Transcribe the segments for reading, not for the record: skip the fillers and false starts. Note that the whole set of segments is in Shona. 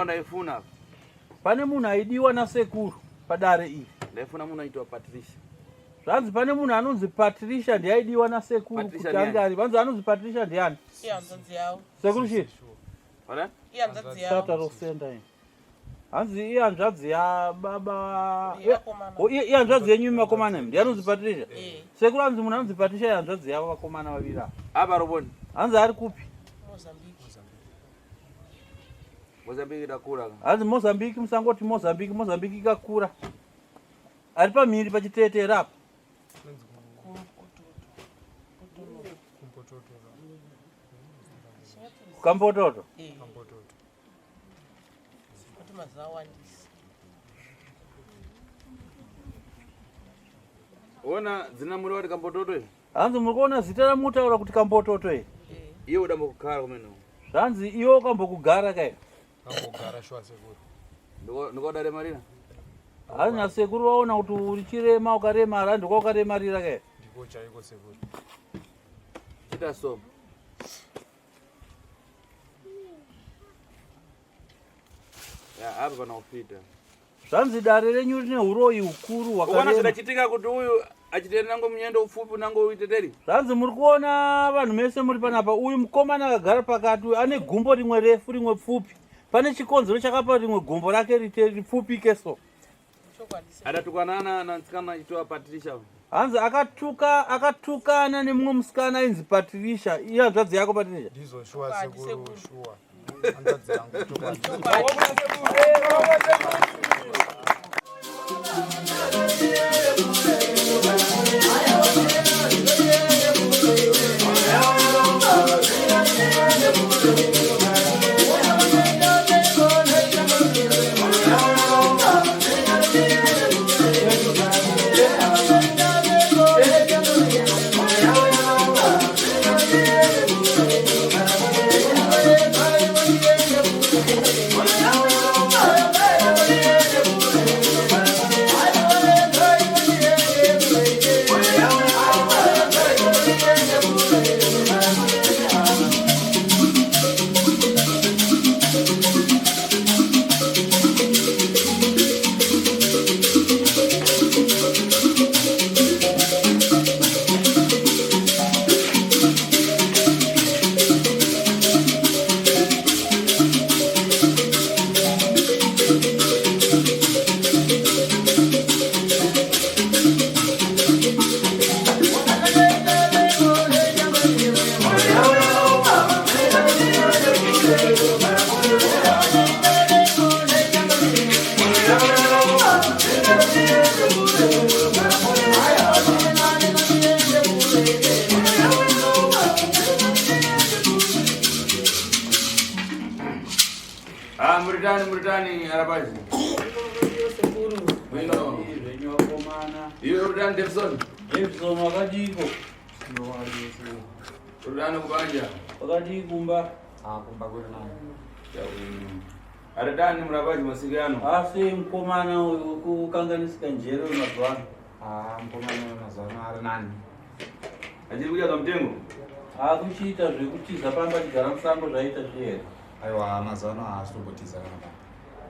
Ndaifuna pane munhu aidiwa nasekuru padare iri. Ndaifuna munhu aitwa Patricia. Zvanzi pane munhu anonzi Patricia ndiye aidiwa nasekuru Patricia kuti ange ndiani? ari. Vanzi anonzi Patricia ndiani? Ihanzvadzi yavo. Sekuru chii? Ora? Ihanzvadzi yavo. Tata rosenda iyi. Hanzi ihanzvadzi yababa. Yevakomana. Oh, Ihanzvadzi yenyu imi vakomana imi. Ndiye anonzi Patricia. Eh, Sekuru hanzi munhu anonzi Patricia ihanzvadzi yavo vakomana vaviri ava. Apa roboni. Hanzi ari kupi? Mozambique. Mozambique idakura. Hanzi Mozambique musangoti Mozambique, Mozambique ikakura. Ari pamhiri pachitete here apa? Kampototo. Eh. Kuti mazuva awandisa. Ona dzina muri wati kambototo iyi. Hanzi muri kuona zita ramutaura kuti Kambototo here? Eh. Iye udambo kukara kumene. Zvanzi iwe ukambokugara kai. Kambogara shuwa sekuru. Ndiko dare marina. Hanzi nasekuru vaona kuti uri chirema ukaremara ndiko ukaremarira kai. Ndiko chaiko sekuru. Chita so. Ya apa pana kufita. Zvanzi dare renyu rine uroyi hukuru Ukaona hwakarema. zvidachitika kuti uyu achiteri nango munyendo upfupi nango uiteteri. Zvanzi muri kuona vanhu mese muri panapa uyu mukomana akagara pakati uyu ane gumbo rimwe refu rimwe pfupi. Pane chikonzero chakapa rimwe gumbo rake rite ripfupike so. Chokwadi sekuru. Adatukanana na nsikana achitiwa Patricia. Hanzi akatuka akatukana nemumwe musikana ainzi Patricia. Iye hanzvadzi yako Patricia. Ndizvo shuwa Chokwadi, sekuru sekuru. shuwa. Hanzvadzi yangu chokwadi. Chokwadi. Ah, muritani muritani arabaji. Sekuru. Bwino. Zvenyu vakomana. Iwe muritani Davison. Davidson wakadiko? Muritani kubanja. Wakadii kumba? Ah kumba kuri nani. Aritani murabaji masiku ano. Asi mukomana uyu kukanganisika njere uyu mazuva ano. Ah mukomana mazuva ano ari nani. Achiri kudya kamutengo. Akuchiita zvekutiza pamba achigara musango zvaita zvihere. Aiwa mazuva ano haasi kumbotiza kana pamba.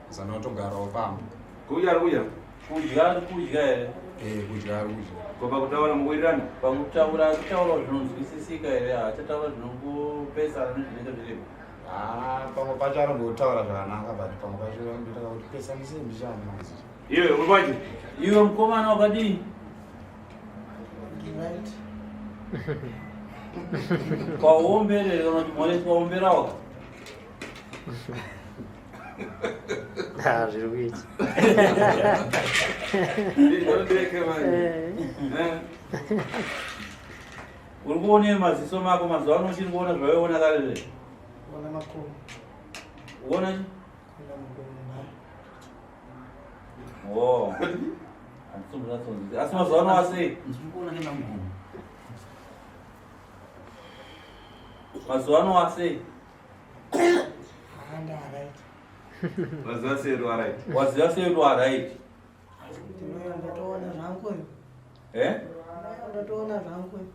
Mazuva ano otogarawo pamba. Kudya ari kudya. Kudya ari kudya here? Eh kudya ari kudya. Kopa kutaura mukuwirirana. Pakutaura ari kutaura zvinonzwisisika here? Haachataura zvinongopesana nezvinenge zviripo. Ah pamwe pacho anombotaura zvakanaka but pamwe pacho anoita kuti pesanise mbichana mazuva. Iwe uri Iwe mukomana wakadii? Right. Kwaomberere kana kuti mhoresi waomberawo? Ah, zviri kuita. Ndeke manje. Eh. Uri kuonei maziso mako mazuva ano uchiri kuona zvawaiona kare zve? Ona makomo, Uona chi? ona makomo mbari. Oh. Handisi Asi mazuva ano wasei? Ndiri kuona nemagomo. Mazuva ano wasei? Handa right. Mazuva seru alright. Waziva sei kuti waright? Ndinoyo ndatoona zvangu iyo. Eh? Ndinoyo ndatoona zvangu iyo.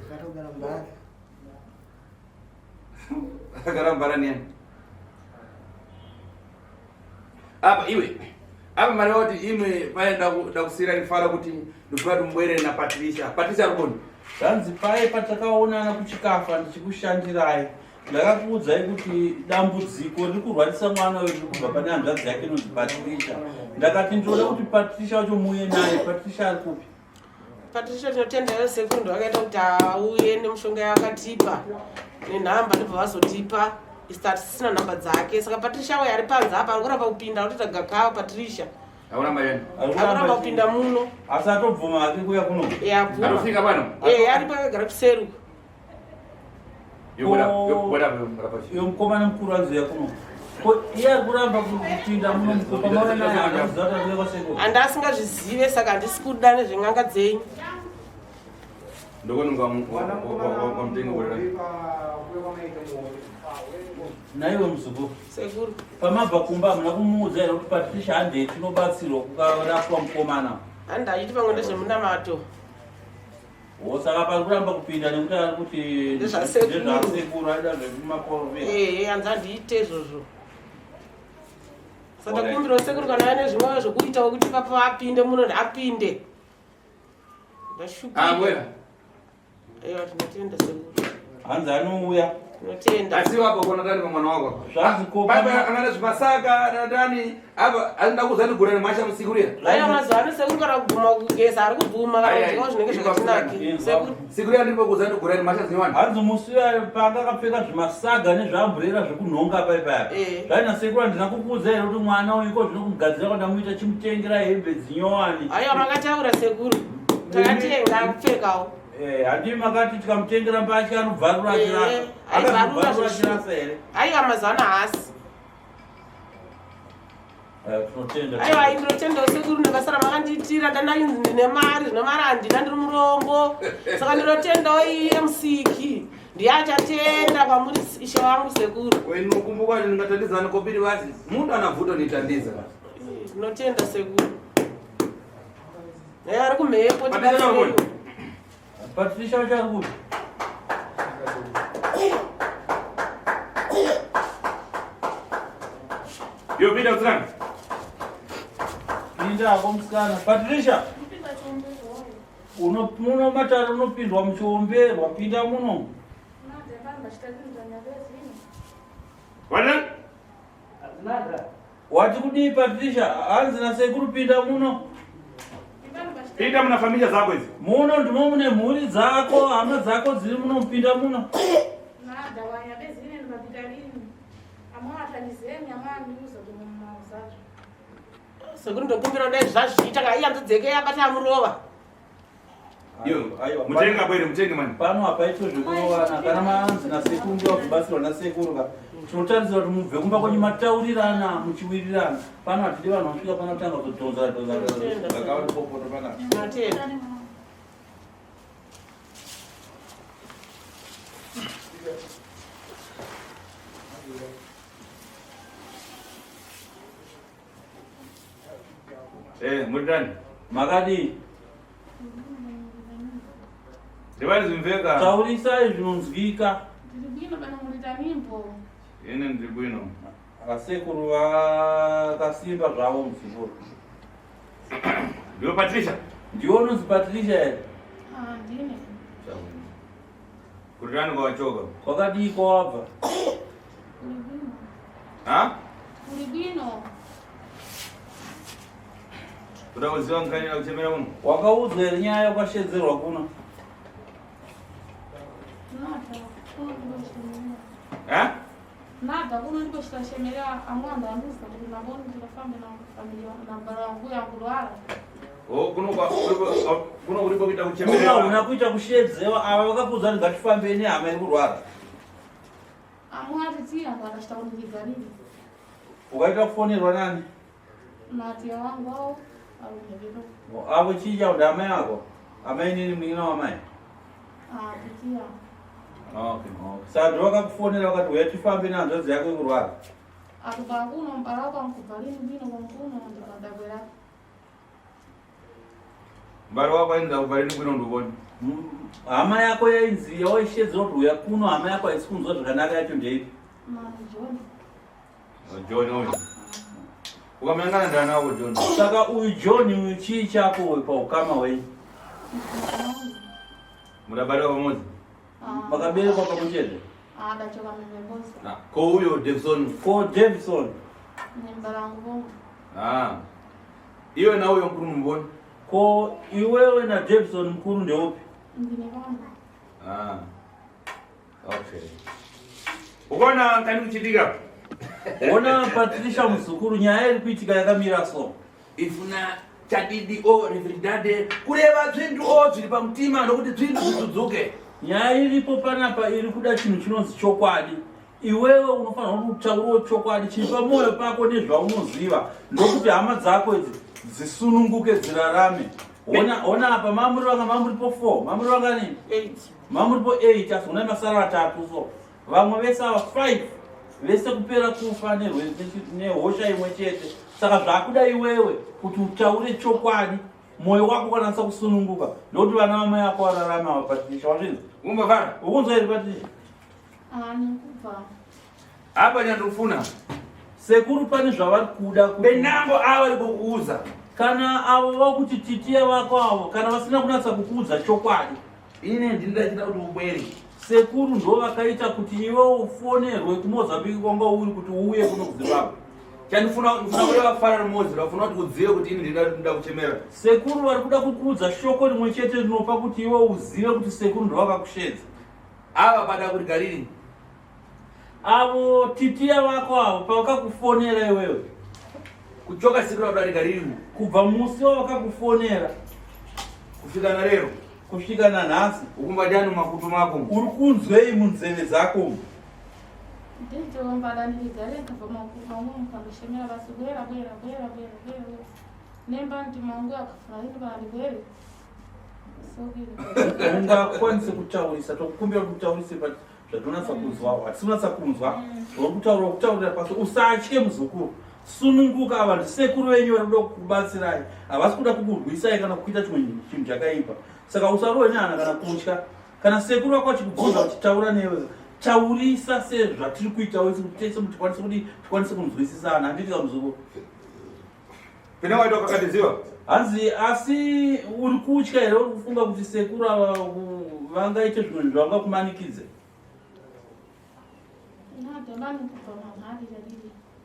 Ndakatogara mbari. Akagara mbarani yani. Apa iwe. Apa mari wati imwe paye ndakusira rifara kuti ndikuda tumbwere na Patricia. Patricia arikoni. Zvanzi paye patakaonana kuchikafa ndichikushandirai ndakakuudzai kuti dambudziko riri kurwarisa mwana uyu riri kubva pane hanzvadzi yake inonzi Patricia. Ndakati ndinoda kuti Patricia wacho muuye naye. Patricia ari kupi? Patricia tinotenda yose sekuru ndovakaita kuti auye nemishonga yaakatipa nenhamba ndobva vazotipa isu tatisina nhamba dzake saka Patricia uyo ari panze apa ari kuramba kupinda akutoita gakava Patricia Akuramba yena. Ari kuramba kupinda muno Asi atobvuma hake kuuya kuno. Eh, abvuma Atofika pano. Eh, aripo akagara kuseri uko. Yobuda Ko- yobuda yobuda. Iyo mukomana mukuru anzouya kuno. Ko iye ari kuramba kupinda muno mukopa maona naye anoziva kuti akuuya kwasekuru. Anda asingazvizive saka handisi kuda nezven'anga dzenyu. Ndokononga mutengo wera. Naiwe muzukuru. Sekuru. Pamabva kumba hamuna kumuudza here kuti Patricia handei tinobatsirwa kukarapwa mukomana? Handi achiti pamwe ndezvemunamato. Wo saka pari kuramba kupinda nekuti ari kuti Ndezvasekuru. ndezvasekuru aida zvekumaporofita. Ehe, hanzi handiite izvozvo. Saka kumbirawo sekuru kana aine zvimwe zvekuitawo kuti papa apinde muno apinde. Ndashupika. Ah, bwera. Aiwa tinotenda sekuru. Hanzi anouya. Tinotenda. Asi wapo kona tani pamwana wako. Zvanzi ko Baba anana zvimasaka natani apa anoda kuzani gura nemasha musikurira. Aiwa mazuva ano sekuru kana kubvuma kugeza ari kubvuma kana Ai, ai. kudyawo zvinenge zvakatinake. Sekuru. Sikurira ndipo kuzani gura nemasha zinyowani. Hanzi musi uya panga akapfeka zvimasaga nezvaamburera zvekunhonga pai paya. Eh. Zvai nasekuru handina kukuudza here kuti mwana uyu ko zvino kumugadzira kwandamuita chimutengera hembe dzinyowani. Aiwa makataura sekuru. Takatenga akupfekawo. Eh, handii makati tikamutengera mbatya anobvarura achirasa. Eh, aibvarura Akazobvarura zveshuwa. achirasa here? Aiwa mazuva ano haasi. Eh, tinotenda. Aiwa ndinotendawo sekuru nebasa ramakandiitira dandainzi ndine mari zvino mari handina ndiri murombo. Saka ndinotendawo iye musiki. Ndiye achatenda kwamuri ishe wangu sekuru. Wenu kumbuka kuti ndingatandizana kopiri basi. Mundu anavuto nitandiza. Ndinotenda sekuru. Eh, ari kumhepo Patricia tibatsireiwo. Patricia wacho ari kupi? Yo pinda kutsirana. Pinda hako musikana. Patricia. Uno muno matare unopindwa muchiomberwa. Pinda muno. Wana? Wati kudii Patricia? Hanzi nasekuru pinda muno. Pinda muna familia zako hizi. Muno ndimo mune mhuri dzako, hama dzako dziri muno, pinda muno. Sekuru ndokumbira dai zvazviita kana iye hanzvadzi yabata amurova. Yo, Aiwa, mutenga bwere mutenge mani. Pano hapaitwe zvekurovana kana manzi nasekuru ndiwa kubatsirwa nasekuru ka tinotarisira kuti mubve kumba kwenyu mataurirana muchiwirirana pano hatidi vanhu vanosvika pano tanga kuzodhonzana dhonzana zvakavapopoto panapa Ndinotenda. Eh, muri ndani? Makadii? Ndivani zimveka. Taurisai zvinonzwika. Ndiri bwino pano mulita nyimbo. Ine ndiri bwino. Asekuru vakasimba zvavo muzukuru. Ndiwe Patricia? Ndiwe unonzi Patricia here? Ah, ndine. Kuri ndani kwawachoka? Kwakadii kwawabva? Kuli bwino. Ha? Kuli bwino. Kuda kuziva nkhani kuchemera kuno? Wakaudzwa here nyaya yakashedzerwa kuno? Nada, kuno ndiko Ha? Nada, kuno ndiko chitashemera amwanda anduza kuti naboni ndikafambe na familia na mbara wangu yangu Oh, kuno kwa kuno kulipo kuita Kuno kuchemerera. hauna kuita kushedzewa ava vakakuudza kuti ngatifambei nehama iri kurwara. Amwati tiya akachita kundigarira. Ukaita kufonerwa nani? Nati wangu au arumevero. Avo chii chavo ndi amai ako? Amai nini munin'ina wamai? Ah, tiya. Okay, okay. Saka ndivo vakakufonera vakati uya tifambe nehanzvadzi yako iri kurwara. Akubva kuno mbara wangu kubva lini bwino kuno ndikadabwera. Mbari wako ainza kubva rini kuno ndikuone. Hama yako yainzi yawaishedzera kuti uya kuno hama yako haisi kunzwa zvakanaka yacho ndeipi? Mani John. John uyu. Ukamangana ndanawo John. Saka uyu John uyu chii chako uyu paukama hwenyu? Murabarwa pamodzi? Makaberekwa pamwe chete? Ah, ndachoka mimebozi. Ah, ko uyo Davison. Ko Davison. Nembarangu bongo. Ah. Iwe na uyo mkuru mboni. Ko iwewe na Davison mkuru ndeupi? Ndine vangu. Ah. Okay. Ukaona kani kuchitika? Ona Patricia muzukuru nyaya iri kuitika yakamira so. Ifuna chadidi o reveridade kureva zvintu o zviri pamutima nokuti zvintu zvisudzuke. Nyaya iripo panapa iri kuda chinhu chinonzi chokwadi. Iwewe unofanirwa kutaurawo chokwadi chiri pamwoyo pako nezvaunoziva ndokuti hama dzako idzi dzisununguke dzirarame. Ona ona apa mamuri vanga mamuripo 4 mamuri vangani? 8. Mamuripo 8 asi unai masara vatatu so vamwe vese ava 5 vese kupera kufa nehosha imwe chete saka zvakuda iwewe kuti utaure chokwadi mwoyo wako ukwanisa kusununguka nokuti vana vamai vako vararame ava Patricia wazvinzwa Umbafana. ukunzwa here Patricia? Ah, nikubva. Apa nyandofuna. Sekuru pane zvavari kuda kuti Benango ava vari kukuudza. Kana avo vakuti titiya vako avo kana vasina kunatsa kukuudza chokwadi. Ine ndinda chida kuti ubwere. Sekuru ndo vakaita kuti iwe ufonerwe kuMozambique kwanga uri kuti uuye kuno kuZimbabwe. Chandifuna ndifuna kureva fara rimodzi ndafuna kuti udzive kuti ini ndinoda kuchemera. Sekuru vari kuda kukuudza shoko rimwe chete rinopa kuti iwe uzive kuti sekuru ndo vakakushedza. Ava pada kuti gariri. Avo titiya vako avo pavakakufonera iwewe. Kuchoka siku rakudarika riri. Kubva musi wavakakufonera kusvika narero. Kusvika nanhasi. Ukumba makutu mako. Uri kunzwei munzeve dzako? Ndijombada ndigare nkabva makutu angu mukandoshemera basi bwera bwera bwera bwera bwera. Nemba ndi mangu akafuna ini bandi bwere. Sokile. Ungakwanise kutaurisa tokukumbira kuti utaurise but zvatinonatsa kunzwa hatisinatsa kunzwa uri kutaura kutaurira pasi usatye muzukuru sununguka ava ndisekuru venyu vari kuda kukubatsirai havasi kuda kukurwisai kana kukuita chimwe chinhu chakaipa saka usarohwe nehana kana kutya kana sekuru vako vachikubvunza vachitaura newe taurisa sezvatiri kuitawo isu kuti tese tikwanise kudi tikwanise kunzwisisana handiti kamuzukuru Pina waita wakakatiziwa? Hanzi asi uri kutya here uri kufunga kuti sekuru ava vangaite zvimwe zvavangakumanikidze?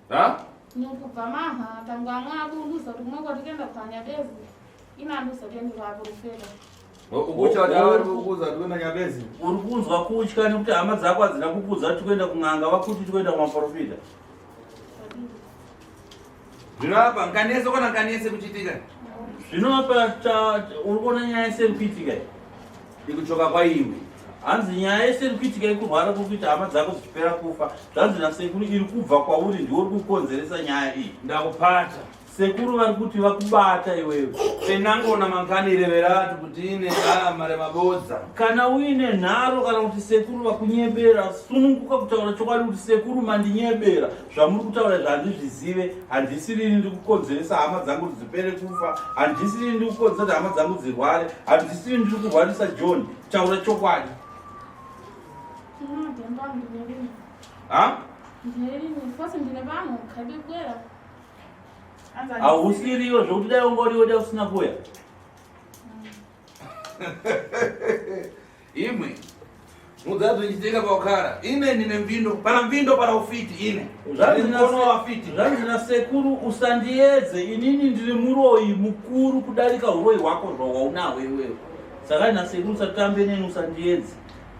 Ha? Nikubva maha tangwa mwabunduza kuti kumwe kwatikuenda kwanyabezi inanduza kuti ndivaprofeta. Ukucha kuti ava vari kukuudza kuti kuenda Nyabezi. Uri kunzwa kutya nekuti hama dzako hadzina kukuudza kuti kuenda kun'anga vakuti tikuenda kumaprofita. Zvino apa nkanese kona nkanese kuchitika. Zvino apa uri kuona nyaya yese iri kuitika iyi. Ikuchoka kwaiwe. Hanzi nyaya yese iri kuitika ikurwara kuri kuita hama dzako dzichipera kufa. Zvanzi nasekuru iri kubva kwauri ndiwe uri kukonzeresa nyaya iyi. Ndakupata. Sekuru vari kuti vakubata iwewe. Penangona mankani reveratu kuti ine mare mabodza. Kana uine nharo kana kuti sekuru vakunyebera, sununguka kutaura chokwadi kuti sekuru mandinyebera. Zvamuri kutaura izvi handizvizive, handisirini ndiri kukonzeresa hama dzangu kuti dzipere kufa, handisirini ndiri kukonzeresa kuti hama dzangu dzirware, handisirini ndiri kurwarisa John. Taura chokwadi. Ha? Hausiriwo zvekuti dai wanga uriwo dai usina kuuya. Imwe mudzadzo ichitenga paukara ine ndine mvindo pana mvindo pana ufiti ine mkono wafiti. Zvanzi nasekuru usandiedze inini ndiri muroyi mukuru kudarika uroyi hwako zvawaunawo iwewe. Saka nasekuru usatambe neni usandiedze.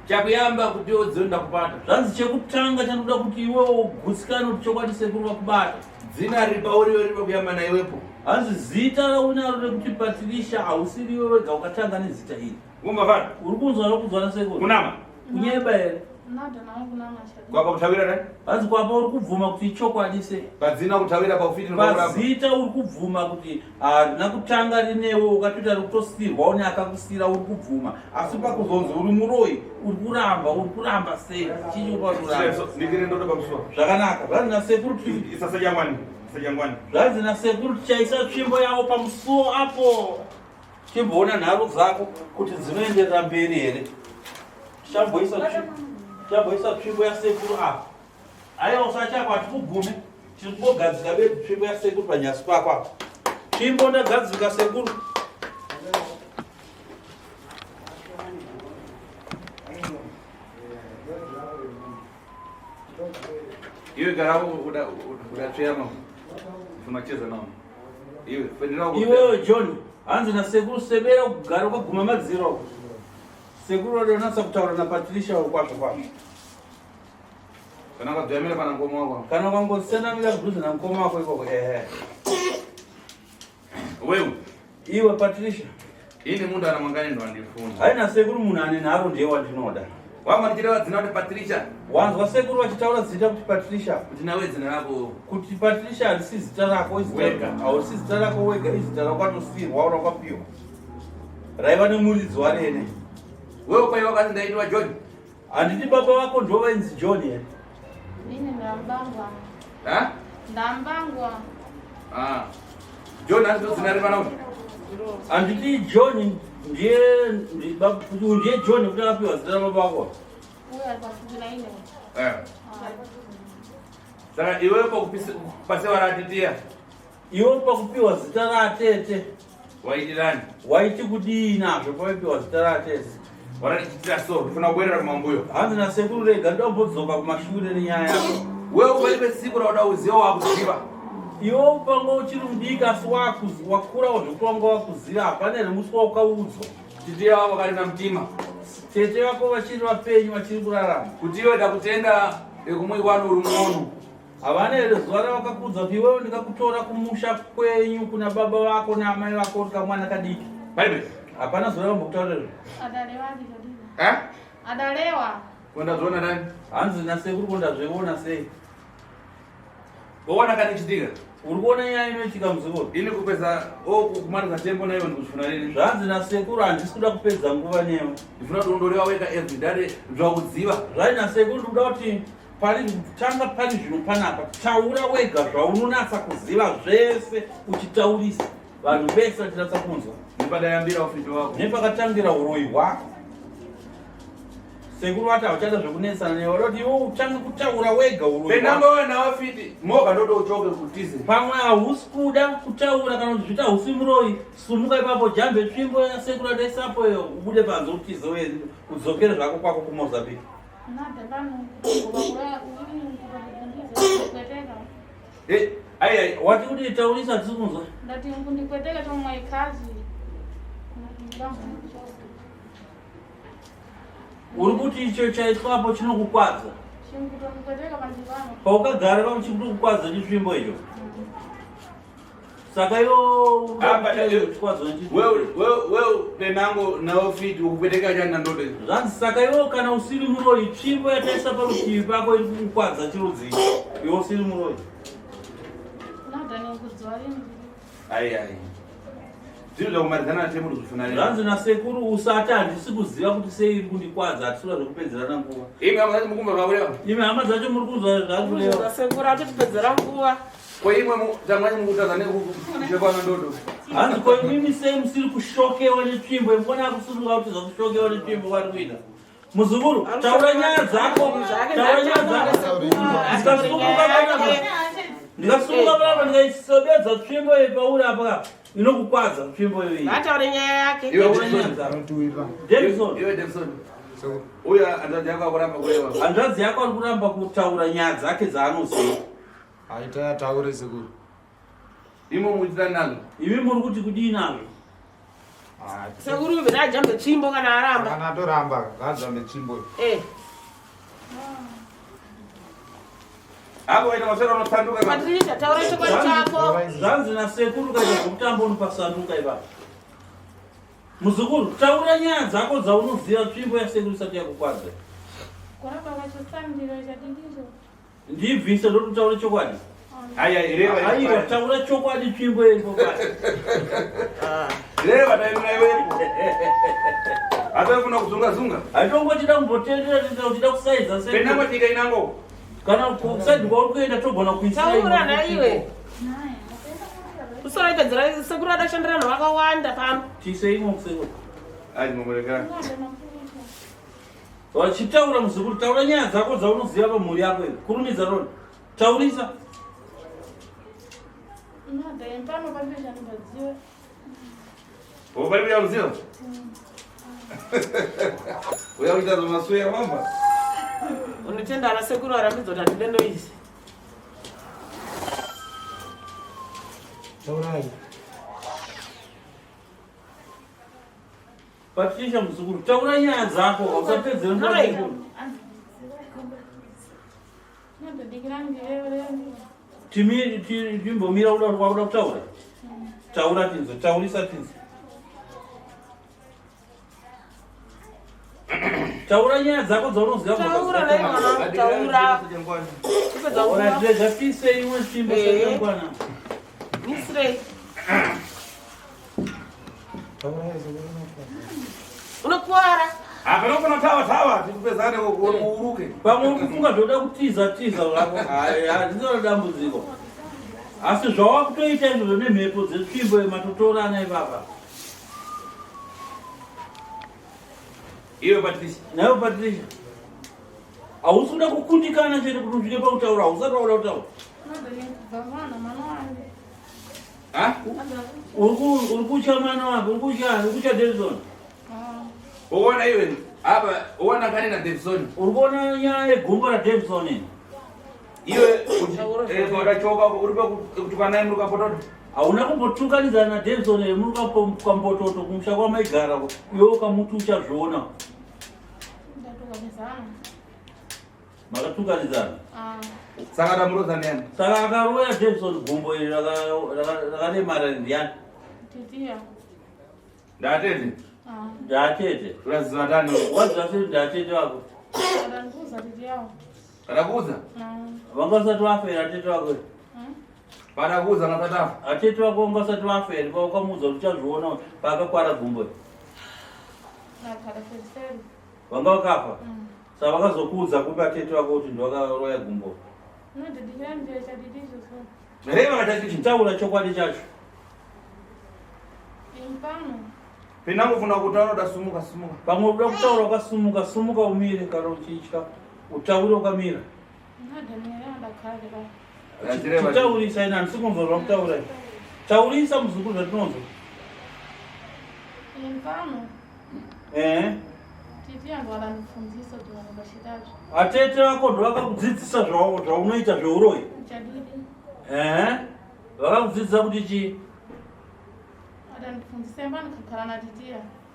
Chakuyamba kuti udziwe ndakubata. Zvanzi chekutanga chandikuda kuti iwewe ugutsikane kuti chokwadi sekuru vakubata. Dzina riri pauriwe riri pakuyamba naiwepo. Hanzi zita raunaro rekuti Patricia hausiri iwe wega wakatanga nezita iri. Umbafana. Uri kunzwa nokunzwa nasekuru? Kunama. Kunyeba here? Kwapa kutawira ne? Hanzi kwapa uri kubvuma kuti ichokwadi sei? Padzina kutawira paufiti nokuramba. Pazita uri kubvuma kuti harina kutanga rinewe ukatoita rekutosirwa une akakusira uri kubvuma asi pakuzonzi uri muroyi uri kuramba uri kuramba sei chii chiri Ndikire ndoto pamusuwa. Zvakanaka zvanzi nasekuru Isasajangwani. Isajangwani. Zvanzi nasekuru tichaisa tsvimbo yavo pamusuwo apo timboona nharo dzako kuti dzinoenderera mberi here. Tichamboisa tsvimbo yasekuru apa. Aiwa usachako hatikugume. Tiri kungogadzika bedzi tsvimbo yasekuru panyasi pako apa. Tsvimbo ndagadzika sekuru. Iwe gara uda uda tsveyama. Unacheza nao. Iwe fendera Iwewe John, hanzi nasekuru sebera kugara ukaguma madziro. Sekuru vadonatsa kutaura naPatricia kwazvo kwazvo. Kana ukadzvamira pana mukoma wako. Kana ukangosenamira kudhuze namukoma wako ikoko ehe. Wewe Iwe Patricia, ini munhu ana mangani ndo andifuna. haina sekuru munhu ane nharo ndiye wandinoda. Wanga ndichireva dzina kuti Patricia. Wanzwa sekuru vachitaura zita kuti Patricia, Kuti nawe dzina rako kuti Patricia harisi zita rako izita Wega. Haurisi zita rako wega izita rakwatosirwa rakwapiwa. Raiva nemuridzi warene. Wewe kwa hiyo wakati ndaitwa John. Handiti baba vako ndo vainzi John here? Mimi ndambangwa. Ha? Ndambangwa. Ah. John hanzi zina revana kuti. Handiti John ndiye ndiye John kuti akapiwa zita rababa vako. Uyo ari pafupi na ine. Eh. Saka iwe pakupisa pasewa ratitia Iwe pakupiwa zita ratete waitirani? waiti kudii nazvo pawaipiwa zita ratete? Waratichitira so ndifuna kubwerera kumambuyo. Hanzi nasekuru rega ndombodzoka kumashure nenyaya yako. Wewe palibe siku rauda uziva wakuziva. Iwe panga uchiri mudiki asi wakurawo zvekuti wanga wakuziva hapana here musi waukaudzwa. Titiya wako kali na mtima. Tete vako vachiri vapenyu vachiri kurarama. Kuti iwe ndakutenda kumwe kwanu uri muono. Havana here zuva ravakakudza kuti iwewe ndikakutora kumusha kwenyu kuna baba vako naamai vako uri kamwana kadiki. Palibe. Hapana zuva ravambokutaura izvo. Adalewa ndizvo. Eh? Adalewa. Kwenda zvoona nani? Hanzi nasekuru ko ndazviona sei? Waona kani chitika? Uri kuona nyaya inoitika muzukuru? Ini kupedza okumaliza tembo naiwe ndikuzvifuna nini? Zvanzi nasekuru handisi kuda kupedza nguva newe. Ndifuna kuti undorewa wega every day zvakuziva. Zvanzi nasekuru ndikuda kuti pari tanga pari zvino panapa taura wega zvaunonatsa kuziva zvese uchitaurisa vanhu vese vachinatsa kunzwa. Nepadayambira ufiti wako. Nepakatangira uroyi hwako. Sekuru vati hauchada zvekunetsana newe vada kuti iwe utange kutaura wega uroyi Penamba hwako. wewe nawe fiti moga ndodo uchoke kutize. Pamwe hausi kuda kutaura kana kuti zviti hausi muroyi sumuka ipapo jambe tsvimbo yasekuru adaisapo iyo ubude panze utize uye udzokere zvako kwako kuMozambique. Nade pano kutogoba kura kukweteka. Eh, ai ai Wati kuti taurisa hatisi kunzwa. Ndati kundikweteka chomwa ikazi. Uri kuti icho chaitwapo chinokukwadza. Chinkutondikweteka panjivano. Paukagara pamo chikutokukwadza chitsvimbo icho. Saka iwo Apa, chikwadzwa nechitsvimbo. wewe wewe wewe penango nawe fiti ukupeteka chani ndode. Zvanzi saka iwo kana usiri muroyi tsvimbo yataisa parutivi pako iri kukukwadza chirudzii iwe usiri muroyi. Nada nekudzwa rini. Ai ai. Zviro zvakumalizana na tembo ndikuzvifuna nini? Zvanzi nasekuru usati handisi kuziva kuti sei iri kundikwadza hatisi kuda zvekupedzerana nguva. Imi hama dzacho mukumba zvakureva. Imi hama dzacho muri kunzwa zvaari kureva. Sekuru atotipedzera nguva. Ko imwe chamwachi mukutaza nekuchekwana ndodo. Hanzi ko imimi sei musiri kushokewa netsvimbo imukona akusununga kuti zvakushokewa netsvimbo vari kuita. Muzukuru taura nyaya dzako taura nyaya dzako. Ndikasumuka panapa ndikaisobedza tsvimbo iyi pauri apa inokukwadza tsvimbo iyi. Ataure nyaya yake. Iwe Taura nyaya dzako. Anotuipa. Davison, Iwe Davison. Uya hanzvadzi yako akuramba kureva. hanzvadzi yako ari kuramba kutaura nyaya dzake dzaanoziva. Aita ataure sekuru. Imo muchita nazvo. Imi muri kuti kudii nazvo? Ah, Sekuru ubve ajambe tsvimbo kana aramba. Kana atoramba ngaadzambe tsvimbo. Eh. Hapo waita maswera unotsanduka. Patricia taura chokwadi chako. Zvanzi nasekuru kaita zvekutamba unopasanduka ipapo. Muzukuru, taura nyaya dzako dzaunoziva tsvimbo yasekuru isati yakukwadza. Kuramba kachosandiro chadindicho. Ndibvise ndokuti utaure chokwadi. Ai ai reva. Aiwa, taura chokwadi tsvimbo iripo pasi. Reva taimira iwepo. Hata kuna kuzunga zunga. Haitongochida kumbotendera tendera uchida kusaiza sekuru. Penango tika inango. Kana kusaidi kwauri kuenda togona kuisa. Taura naiwe. Naye. Usaipedzera sekuru adashandira vanhu vakawanda pano. Tiise imo kusekuru. Ai mumurekera. Nade mafuta. Wachitaura muzukuru, taura nyaya dzako dzaunoziva pamhuri yako iyo. Kurumidza Roni. Taurisa. Madha pano palibe chanimbadziwa. Palibe chakuziwa? Uya kuita zvamasweya mamba. Unotenda ana sekuru arambidza kuti handide noise. Taurai. Patricia muzukuru, taura nyaya dzako, usapedzere Hai. muzukuru. Timbomira kuda kwakuda kutaura. Taura tinzwe, taurisa tinzwe. Taura nyaya dzako dzaunoziva. Taura naye mwana, taura. Kupedza nguva. Zvapise imwe tsvimbo Eh. sakangwana. Misirei. Taurai sekuru Unokuwara. Hapana kufana tawa tawa tikupezane uuruke. Pamwe uri kufunga zvoda kutiza tiza zvako, handina dambudziko. Asi zvawakutoita izvozvo nemhepo dzetsvimbo matotorana ipapa. Iwe Patricia. Nayo Patricia, hausi kuda kukundikana chete kuti usvike pakutaura, hausati wakuda kutaura. Ha? Uri kutya mwana wako, uri kutya, uri kutya Davison. Uona iwe apa uona kani na Davison. Uri kuona nyaya yegumbo raDavison iyi? Iwe udachoka uri kutuka naye muri kapototo. Hauna kumbotukanidzana naDavison here muri kambototo kumusha kwamaigara, iwe ukamuti uchazviona. Makatukanidzana. Saka tamurodza ndiyani? Saka akaroya Davison gumbo iri rakaremara ndiyani? Ndatete. Ndatete. Uraziva tani? Waziva sei ndatete wako? Kadakuudza? Vanga vasati vafa here atete wako? Padakuudza nasatafa. Atete wako vanga vasati vafa here paukamuudza kuti uchazviona paakakwara gumbo iri? Vanga vakafa? Saka vakazokuudza kupi atete wako kuti ndovakaroya gumbo? Reva kachachiti. Chitaura chokwadi chacho. Pinangofuna kutaura uda sumuka sumuka. Pamwe uda kutaura ukasumuka, sumuka umire kana uchitya. Utaure ukamira. Chitaurisa ina handisi kunzwa zvakutaura. Taurisa muzukuru zvatinonzwa. Eh? Atete vako ndovakakudzidzisa zvaunoita zveuroyi. Eh? Vakakudzidzisa kuti chii?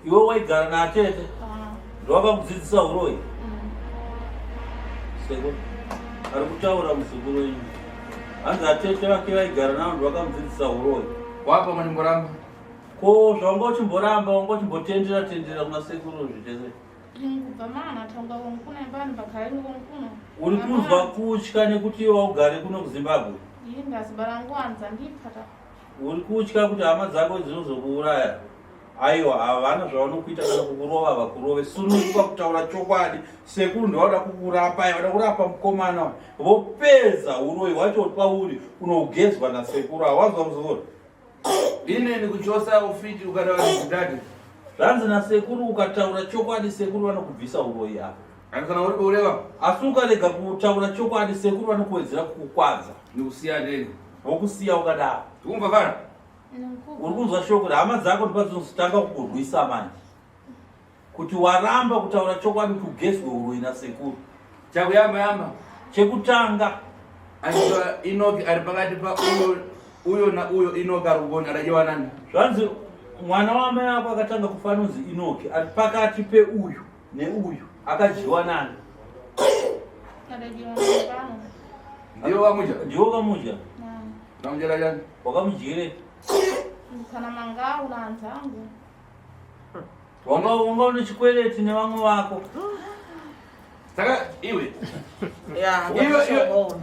Iwe waigara naatete ndovakakudzidzisa uroyi. Seko ari kutaura muzukuru wenyu. Hanzi atete vake vaigara navo ndovakamudzidzisa uroyi. Wapa manimboramba. Ko zvawanga uchimboramba, wanga uchimbotendera tendera kuna sekuru zvitese. Uri kunzwa kutya nekuti iwe waugare kuno kuZimbabwe. Uri kutya kuti hama dzako dzinozokuuraya. Aiwa, havana zvavanokuita kana kukurova vakurove. Sununguka kutaura chokwadi. Sekuru ndovada kukurapa, vada kurapa mukomana. Vopedza uroyi hwacho pauri unogezwa nasekuru. Hawanzwa muzukuru? Ine nikuchosa ufiti ukataura zvidadi. Zvanzi nasekuru ukataura chokwadi sekuru vanokubvisa uroyi apa. Kana uri kureva Asi ukarega kutaura chokwadi sekuru vanokuwedzera kukukwadza. nikusiya teni. Vokusiya ukadaro. Tikumva fana? Uri kunzwa shoko hama dzako ndipadzozotanga kukurwisa manje. Kuti waramba kutaura chokwadi kuti ugezwe uroyi nasekuru. Chakuyamba yamba. Chekutanga Aitwa Enoki ari pakati pa uyo uyo na uyo Enoki ari kugona adajiwa nani? Zvanzi mwana wamai ako akatanga kufa anonzi Enoki ari pakati peuyu neuyu akadyiwa nani? Ndiwe wamuja? Ndiwe wakamudya? Namudyira chani? Wakamudyire? Kana mangau naanzangu. Wanga une chikwereti nevamwe vako. Saka iwe. Ya, Iwe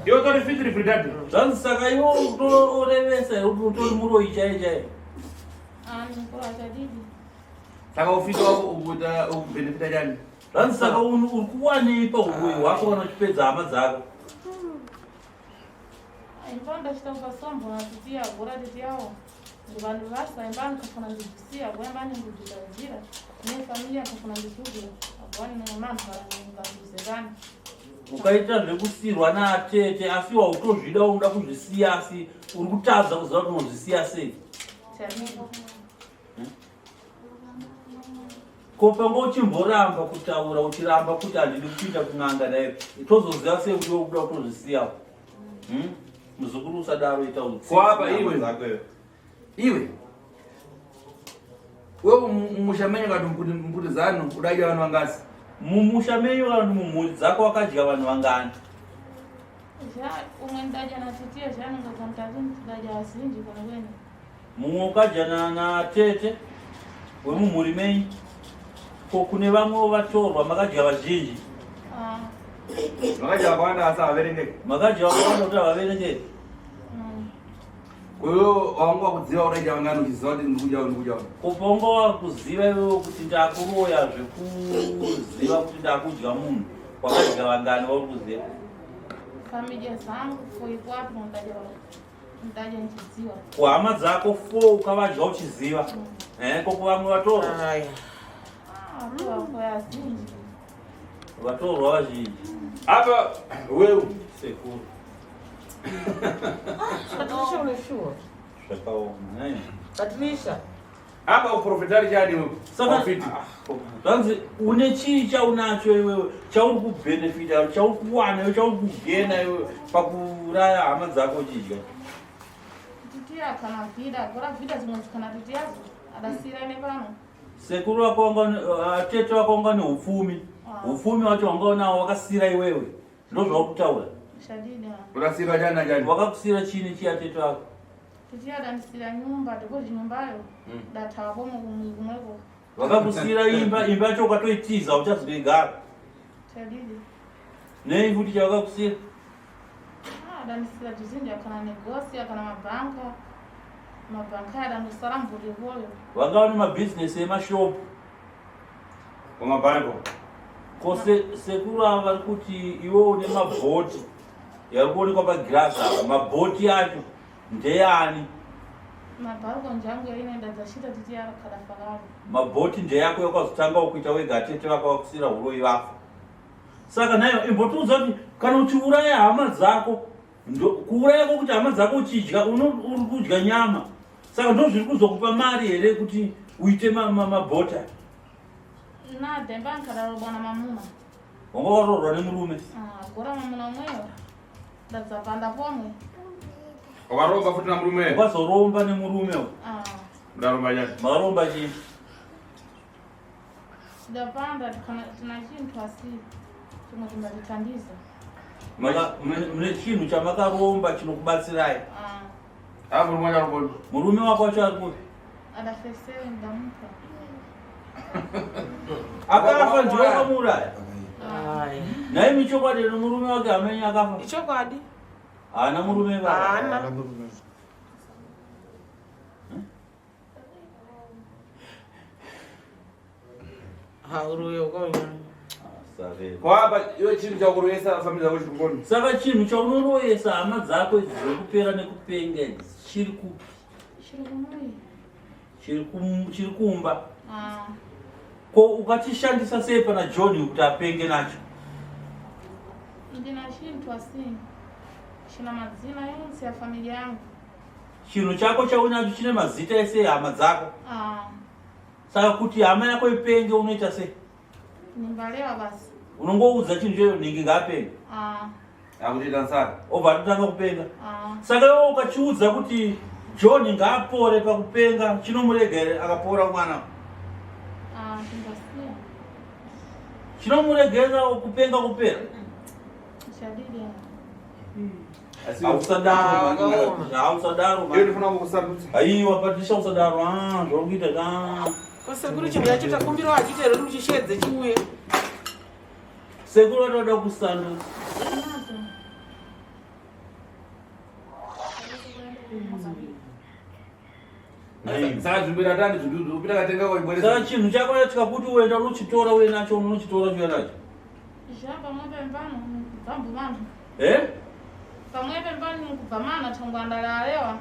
iwe tori fitiri fridadi. Zvanzi saka iwe utorevesa here kuti utori muroyi chaiye chaiye? Saka ufiti wako ukuita ukubenefita chani? Zvanzi saka uri kuwanei pauroyi hwako kana uchipedza hama dzako? Ukaita zvekusirwa naatete asi wautozvida unoda kuzvisiya asi uri kutadza kuziva kuti unozvisiya sei. Ko panga uchimboramba kutaura uchiramba kuti handidi kuita kun'anga naye tozoziva sei kuti ukuda kutozvisiyawo? Hmm? Muzukuru usadaro ita utsi. Iwe. Iwe. Wewe mumusha menyu kati mbuti mbuti zanu udadya vanhu vangasi. Mumusha menyu kana kuti mumhuri dzako wakadya vanhu vangani? Zva umwe ndadya na tete zvanonga kamutatu ndadya vazinji kana kwene. Mumwe ukadya na na tete wemumhuri menyu. Ko kune vamwe vatorwa makadya vazhinji? Ah. Makadya vakawanda asi havaverengeki. Makadya vakawanda kuti havaverengeki. Koyo wanga wakuziva udaita vangani uchiziva kuti ndikudya ndikudya. Ko paunga wakuziva iwewe kuti ndakuroya zvekuziva kuti ndakudya munhu wakadya vangani wauri kuziva? Familia zangu foikwapi ndadya ndadya ndichiziva. Kuhama dzako fo ukavadya uchiziva. Eh ko kuvamwe vatorwa? Aya. Ah, kwa zinji. Vatorwa vazhinji. Apa wewe sekuru. Patricia une sure. Zvakaoma. Eh. Patricia. Apa uprofetari chani wewe? Saka zvanzi une chii chaunacho iwewe chauri kubenefita chauri kuwana iwe chauri kugena iwewe pakuuraya hama dzako uchidya. Titiya kana vida, gora vida dzimwe kana titiyazo adasira nepano. Sekuru wako wanga uh, tete wako wanga neupfumi. Ah. Upfumi wacho wanga unawo wakasira iwewe. Ndozvauri kutaura. Shadida. Urasira chani chani. Wakakusira chini chiya tete wako? Titiya dandisira nyumba ndiko nyumbayo. Dathawa bomo kumwe kumweko. Wakakusira imba, imba yacho ukatoitiza uchazoigara. Shadidi. Nei futi chawakakusira? Ah, dandisira tuzinji akana negosi akana mabhanka. Mabhanka adandosara mvuri hoyo. Vanga vane mabhizinesi emashopu. Kumabhanko. Ko sekuru ava vari kuti iwe une mabhoti yari kuonekwa pagirasi apa mabhoti acho ndeyani? Mabhanko njangu yainoenda dzashita titi yakadafakaro. Mabhoti ndeyako yakazotanga kuita wega tete vako vakusira huroyi vafa. Saka nayo imbotiudza kuti kana uchiuraya hama dzako kuuraya kwokuti hama dzako uchidya uri kudya nyama saka ndo zviri kuzokupa mari here kuti uite mabhota na dhemba nkararobwa na mamuna wanga waroorwa nemurume ah, gora mamuna umweyo ndadzapanda pomwe wakaromba futi namurume wakazoromba nemurume ah. ndaromba chani makaromba chii Ndapanda tina chintu asi chimwe chimbatithandiza. Mune chinhu chamakaromba chinokubatsirai. Ah. Ah, murume wacho ari kupi? Murume wako wacho ari kupi? Adafesere ndamupa. Akafa ndiwe wakamuuraya. Naimi chokwadi murume wake hamenye akafa. Ichokwadi. Haana murume baba. Haana. Hauruye ukaunyanya. Kwapa iwe chinhu chakuroyesa family dzako chiri kukoni. Saka chinhu chaunorooyesa hama dzako idzi dzekupera nekupenga idzi chiri kupi? Chiri kumui. Chiri kumba. Ah. Ko ukachishandisa sei pana John kuti apenge nacho? Ndina chintu asi china madzina yonse ya familia yangu. Chinhu chako chaunacho chine mazita ese hama dzako. Ah. Saka kuti hama yako ipenge unoita sei? Nimbalewa basi. Unongoudza chinhu cheyo nhingi ngaapenge. Ah. Akutoita nsaka. Obva atotanga kupenga. Ah. Saka iwe ukachiudza kuti John ngaapore pakupenga chinomurega here akapora mwana? Ah, chingasiya. Chinomuregera kupenga kupera? Chadidi. Usadaro. Aiwa Patricia usadaro. Ah, zvauri kuita ka. Ko sekuru chinhu yacho takumbirawo achiita here kuti muchisheedze chiuye. Sekuru vatoda kusandutsa. Saka zvimbira tani zvidudu upita katenga kwa ibweresa. Saka chinhu chako chikakuti uenda unochitora uye nacho unochitora chiuya nacho. Zva pamwe pembano kubva mbumana. Eh? Pamwe pembano kubva mana thongwanda lalewa.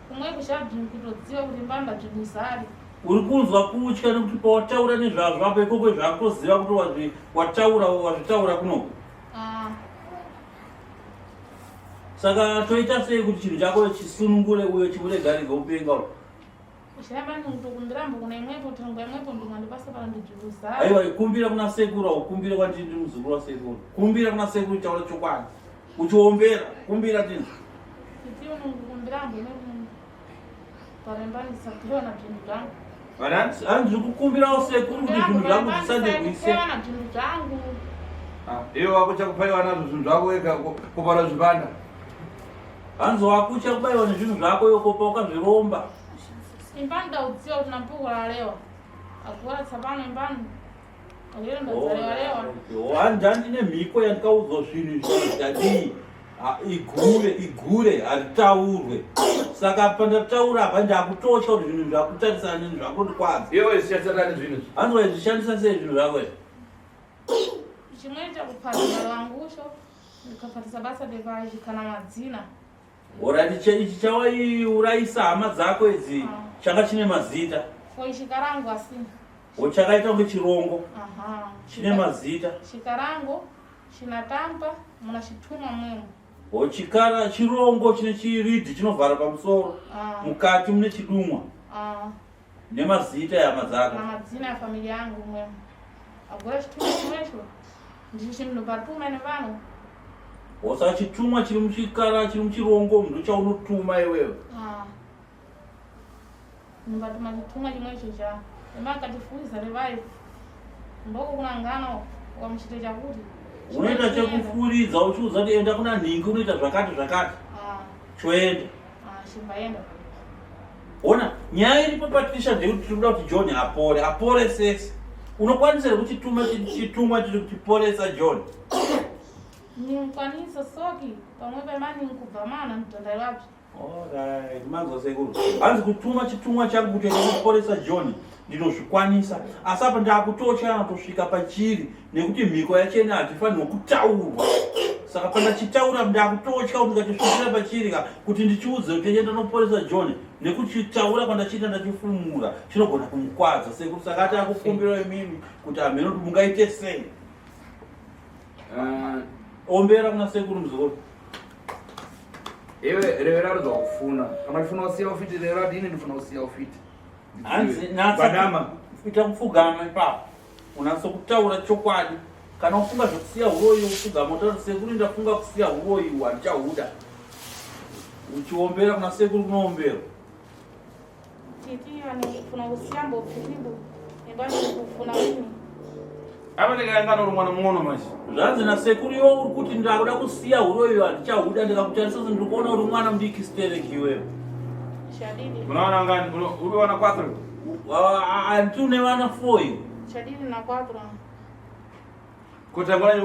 Kumwe kushabvi kutodziwa kuti mbanda bzibuzari. Uri kunzwa kutya nekuti pawataura nezvazvo apo ikoko zvakutoziva kuti wataura wazvitaura kunoku. Ah. Saka toita sei kuti chinhu chako chisunungure uyo chiurega rega upenga uyu? Aiwa, kumbira kuna sekuru, aukumbire kwandiri, ndiri muzukuru wasekuru. Kumbira kuna sekuru, taura chokwadi uchiombera, kumbira tinzwe. Hanzi kukumbirawo sekuru kuti zvinhu zvangu zvisandirwise. Iwe wakucha kupaiwa nazvo zvinhu zvako wega kupara zvibanda. Hanzi wakucha kubaiwa nezvinhu zvako yokopa ukazviromba. Imbani ndaudziwa kuti nampukulalewa agora tsapano imbani lero ndadzalewalewa. Hanzi ndine mhiko yandikaudzwa zvinhu izvi ndadii, igure igure haritaurwe. Saka pandataura apa ndakutosha kuti zvinhu zvakutarisana neni zvakundikwadza. Iwe zvichatsatani zvinhu izvi. Hanzi waizvishandisa sei zvinhu zvako izvi? Chimweni chakuphatisa wangusho ndikaphatisa basa devaizvi kana madzina. Orati ichi chawaiurayisa hama dzako idzi changa chine mazita. Fo chikarango asi. Chakaita kunge chirongo. Chine mazita. Chikarango chinatampa muna chituma mwemo. Chikara chirongo chine chiridhi chinovhara pamusoro. Mukati mune chidumwa. Nemazita ehama dzako. Namadzina efamili yangu mwemo. Agora chituma chimwecho ndicho chindinopatuma nevanhu. Saka chitumwa chiri muchikara chiri muchirongo ndochaunotuma iwewe. Ndinopatuma chitumwa chimwecho cha emakatifuiza revai mboko kunangano wamuchite chakuti unoita chekufuridza uchiudza kuti enda kuna nhingi unoita zvakati zvakati, choenda. Chimbaenda. Ona nyaya iripo Patricia ndeyekuti tiri kuda kuti John apore, apore sese. Unokwanisa here kuchituma chitumwa chiri kuchiporesa John? Ninkwanisa soki pamwe pemani kubva mana ndondaiwapyo. Alright, manzwa sekuru. Hanzi kutuma chitumwa changu kuti enda kuporesa John ndinozvikwanisa, asi apa ndakutocha kutosvika pachiri nekuti mhiko yachena hatifanirwa kutaurwa. Saka pandachitaura ndakutotya kuti ndikachisvikira pachiri ka kuti ndichiudze kuti enda noporesa John, nekuchitaura kwandachiita ndachifumura chinogona kumukwadza sekuru. Saka ati akukumbira imimi kuti hameno kuti mungaite sei. Ombera kuna sekuru, muzukuru. Iwe revera rudza kufuna kana uchifuna kusiya ufiti, revera kuti ini ndifuna kusiya ufiti. Hanzi Badama. Ita kupfugama ipapo unatso kutaura chokwadi. Kana ufunga zvekusiya uroyi, upfugama utaura, sekuru, ndafunga kusiya uroyi uhu, handichahuda. Uchiombera kuna sekuru, kunoomberwa. Titi anofuna kusiya mbopfitimbo imbani kufuna ini. Apa ndikaenda uri mwana mung'ono manje. Zvanzi nasekuru, iwe uri kuti ndakuda kusiya uroyi, handichahuda, ndikakutarisa ndiri kuona uri mwana mudiki stereki iwewe. Chadini. Unaona ngani uri wana 4? Anti une vana 4 iwe. Chadini na 4. Kuti angona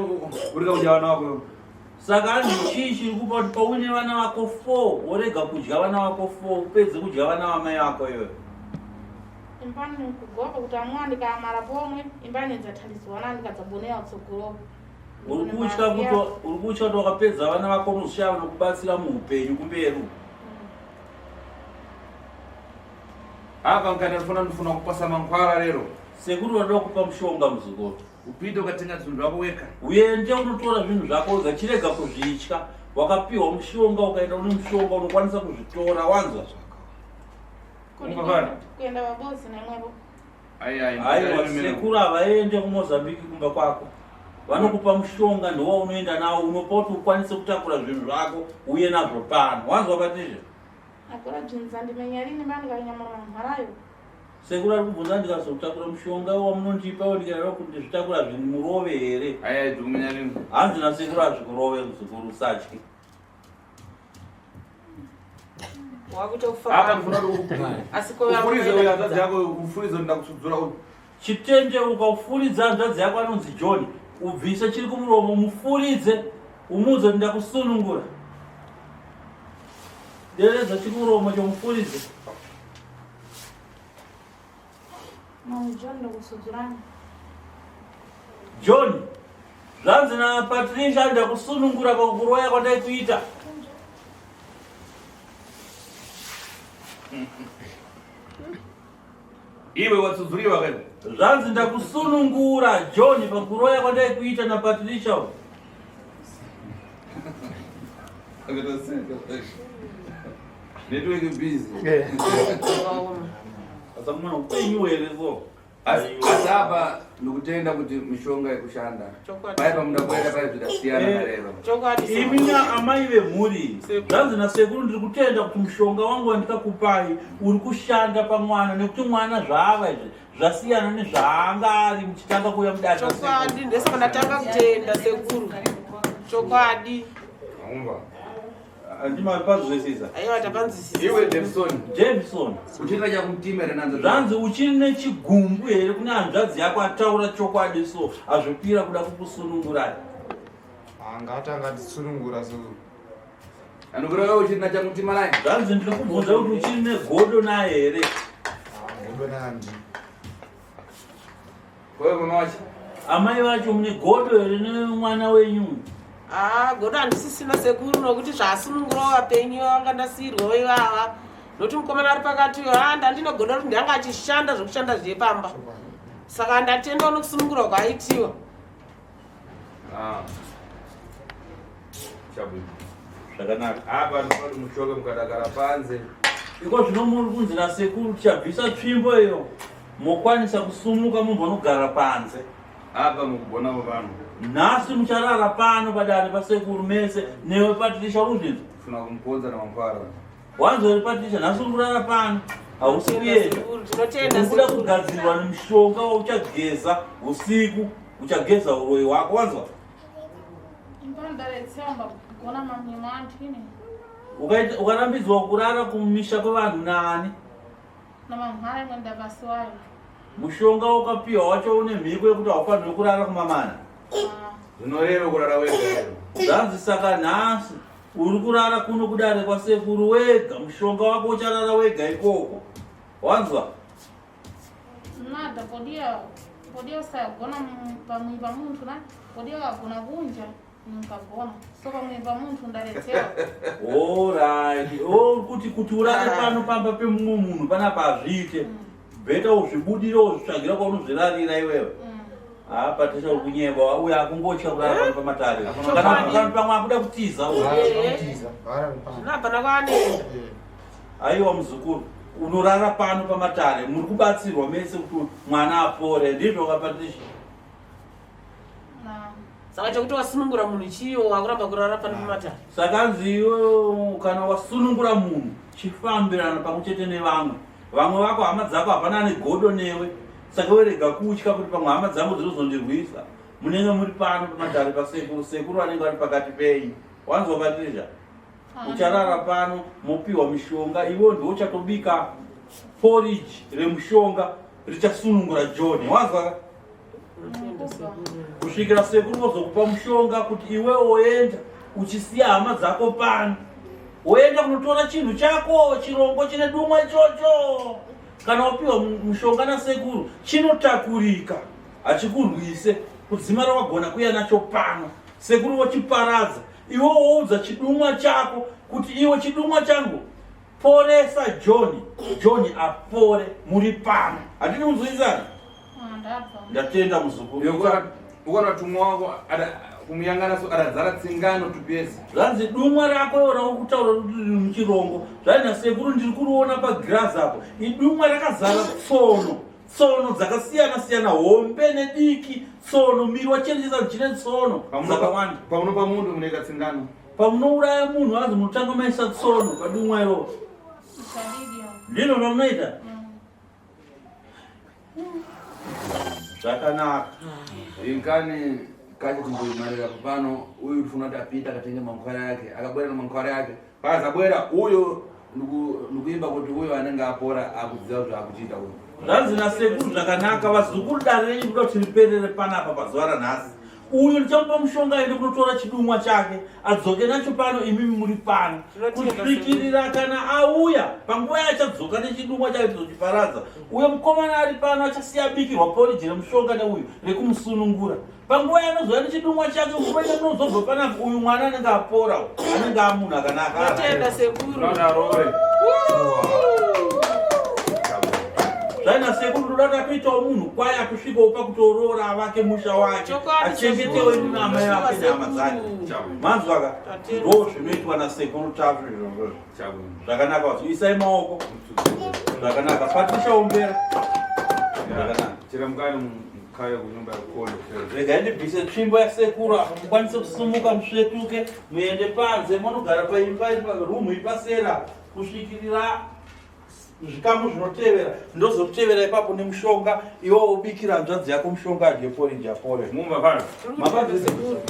uri kudya vana vako. Saka hanzi chii chiri kupa kuti paune vana vako 4 worega kudya vana vako 4, upedze kudya vana vamai vako iwewe? Imbani kugopa kuti amwe ndikamara pomwe imbani dzathandizwana ndikadzabonera utsogolo. Uri kutya kuti uri kutya kuti wakapedza vana vako unozoshaya vanokubatsira muupenyu kumberi. Apa mukati ndifuna kupasa mankwara rero. Sekuru vanoda kupa mushonga, muzukuru. Upinde ukatenga zvinhu zvako wega. Uende unotora zvinhu zvako wega, chirega kuzvitya. Wakapiwa mushonga, ukaenda une mushonga unokwanisa kuzvitora, wanzwa? Ungavara. Kuenda vabozi nemwepo. Aiwa, sekuru havaende kuMozambique kumba kwako. Vanokupa mushonga, ndiwo unoenda nawo, unopa kuti ukwanise kutakura zvinhu zvako uye nazvo pano, wanzwa Patricia? Akura bzinza ndimenya rini mani kanyamura mharayo. Sekuru ari kubvunza, ndikazotakura mushonga wamunondipa ndikaida kuti ndizvitakura zvinhu murove here? Aiai, ndikumenya rini. Hanzi nasekuru hazvikurove, muzukuru, usatye. Wakuita Apa kufamba ndifuna kuti asi ufuridze uyo hanzvadzi yako, ufuridze kuti ndakusudzura uyu. Chitendeuka ufuridze hanzvadzi yako anonzi John, ubvise chiri kumuromo, mufuridze, umuudze kuti ndakusunungura. Deredza chiri kumuromo chomufuridze. Mami John ndokusudzurana. John, zvanzi naPatricia ndakusunungura pakuroya kwataikuita. Iwe watsudzuriwa kai. Zvanzi ndakusunungura John pakuroya kwataikuita naPatricia uyu. Akatoseka. Network busy. Zvakaoma. Asamwana upenyu here so. Asi apa ndikutenda kuti mishonga yekushanda. Chokwadi. Pai pamuda kuenda pai zvidasiyana Eh. kareva. Chokwadi. Imi na amai vemhuri Sekuru. zvanzi nasekuru ndiri kutenda kuti mushonga wangu wandikakupai uri kushanda pamwana nekuti mwana zvaava izvi zvasiyana nezvaanga ari muchitanga kuuya mudare nasekuru. Chokwadi ndesaka ndatanga kutenda sekuru. Chokwadi. Aumba. Handimapazwisisa. Aiwa tapanzwisisa. Iwe Jameson, Jameson uchiita chakutima here nanzo? zvanzi uchiri nechigumbu here kune hanzvadzi yako ataura chokwadi so azvipira kuda kukusunungurai. Angatanga atisunungura sekuru. Anokureva uchiri nachakutima naye? Zvanzi ndiri kubvunza kuti uchiri negodo naye here? Godo nandi. Wewe mama wacho. Amai vacho mune godo here nemwana wenyu? Ah, godo handisisina sekuru nokuti zvasunungurawo vapenyu vanga ndasiirwawo ivava. Nokuti mukomana ari pakati uyo, ah, ndandine godo kuti ndianga achishanda zvokushanda zvepamba. Saka ndatendawo nokusunungurwa kwaaitiwa. Ah. Chabwino. Zvakanaka. Apa ndinoti mushoke mukadakara panze. Iko zvino muri kunzi nasekuru tichabvisa tsvimbo iyo mokwanisa kusumuka munhu anogara panze. Apa mukugona vanhu. Nhasi mucharara pano padare pasekuru mese newe Patricia uri kuzvinzwa? Funa kumuponza namangwara. Wanzwa here Patricia nhasi uri kurara pano hausi kuenda. Sekuru, tinotenda Uri kuda sekuru. kugadzirwa nemushonga wauchageza usiku uchageza uroyi hwako wanzwa? Imbandaretsamba kugona mamwe anthu ine. Ukarambidzwa kurara kumisha kwevanhu naani? Namamhara imwe ndapasiwayo. Mushonga wakapiwa wacho une mhiko yekuti haufanirwi kurara kumamana. Zvinoreva kurara wega here? Zvanzi saka nhasi uri kurara kuno kudare kwasekuru wega, mushonga wako ucharara wega ikoko. Wanzwa? Nada podia podia usagona pamwe pamunthu na podia akagona kunja nkagona so pamwe pamunthu ndaretsewa. Alright. Oh, kuti urare pano pamba pemumwe munhu panapa hazviite. Bheta uzvibudire uzvitsvagira kwaunozvirarira iwewe. Ah, Patricia uri kunyeba uyo akungotya kurara pano pamatare. Kana pamwe akuda kutiza uyo. Kutiza. Varara pano. Zvino hapana kwaanoenda. Aiwa muzukuru, unorara pano pamatare, muri kubatsirwa mese kuti mwana apore. Ndizvo ka Patricia? Na Saka chekuti wasunungura munhu chiyo wakuramba kurara pano pamatare. Saka anzi iwe kana wasunungura munhu chifambirana pamwe chete nevamwe. Vamwe vako hama dzako hapana ane godo newe. Saka werega kutya kuti pamwe hama dzangu dzinozondirwisa. Munenge muri pano pamatare pasekuru, sekuru vanenge vari pakati penyu. Wanzwa Patricia? Ucharara pano mopiwa mishonga, iwe ndiwe uchatobika porridge remushonga richasunungura John. Wanzwa? Tinotenda sekuru. Kusvikira sekuru vozokupa mushonga kuti iwe woenda uchisiya hama dzako pano. Woenda kunotora chinhu chako, chirongo chine dumwa ichocho. Kana wapiwa mushonga nasekuru, chinotakurika, hachikurwise. Kudzimara wagona kuya nacho pano. Sekuru vochiparadza. Iwe woudza chidumwa chako kuti iwe chidumwa changu poresa John, John apore muri pano. Handini kunzwisisana? Ndabva. Ndatenda muzukuru. Ukaona tumwa wako kumuyangana so aradzara tsingano tupesi. Zvanzi dumwa rako rauri kutaura kuti riri muchirongo. Zvanzi nasekuru ndiri kuriona pagirazi apo. Idumwa rakazara tsono. Tsono dzakasiyana siyana, hombe nediki, tsono miri wacherechedza chine tsono dzakawanda. Paunopa munhu munoita tsingano. Pamunouraya munhu hanzi munotanga maisa tsono padumwa iroro. Ndizvo zvamunoita? Zvakanaka. Inkani kacho kumboimarira pano uyu tifuna kuti apita akatenge mankwara yake akabwera namankwara yake paazabwera uyo ndikuimba kuti uyo anenge apora akuziva zvaakuchiita uyu. Zvanzi nasekuru zvakanaka vazukuru dare renyu kuda kuti riperere panapa pazuva ranhasi. Uyu ndichamupa mushonga aende kunotora chidumwa chake adzoke nacho pano imimi muri pano kusvikirira kana auya panguva yaachadzoka nechidumwa chake tizochiparadza. Uyo mukomana ari pano achasiya abikirwa poriji remushonga neuyu rekumusunungura. Panguva yaanozouya nechidumwa chake nguva ine munozobva panapa uyu mwana anenge apora anenge amunhu akanaka. Tinotenda sekuru. Unoda arore. Zvaina sekuru. Toda kuti atoitawo munhu kwaye atosvikawo pakutoroora avake musha wake achengetewo namai vake nehama dzake. Manzwaka ndo zvinoitwa nasekuru Tasvu izvozvo. Zvakanaka wazo isai maoko. Zvakanaka. Patricia ombera. Zvakanaka. Chiramukani mukhaya kunyumba yakukolo. Regai ndibvise tsvimbo yasekuru apa mukwanise kusumuka musvetuke muende panze monogara paimba rumu ipasera kusvikirira zvikamu zvinotevera ndozotevera ipapo nemushonga iwe wobikira hanzvadzi yako mushonga adye poriji apore. Mumba pano. Mapanze sekuru.